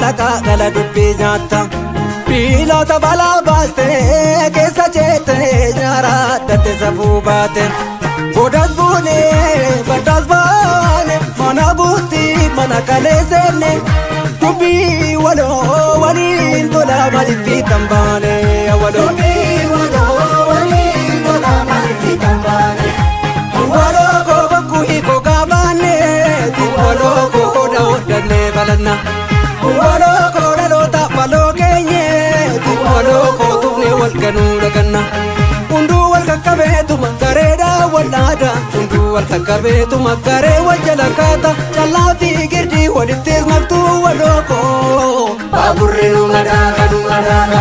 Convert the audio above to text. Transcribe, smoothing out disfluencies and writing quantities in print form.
kalaqaa dhala dubbii nyaatta. Biilota balaa baastee keessa jettee nyaara addatte safuu baate. Godas buunee baddaas baane mana buutti mana kalee seenne. Dubbii waloo waliin tola maaliif fiixan baane waloo. Dubbii waloo waliin tola maaliif fiixan baane. Waloo koo bokkuu hiikoo gaabaanne waloo koo hoda hodhannee balanna. Waloo koo dhaloota baloo keenye waloo koo tufnee wal ganuu dhaganna. Hunduu wal qaqqabeetuma gareedhaa wal dhaada. Hunduu wal qaqqabeetuma garee wal jala kaata. Callaa fi girdii walittis maktuu waloo koo. Baaburri nu madaaka nu madaaka.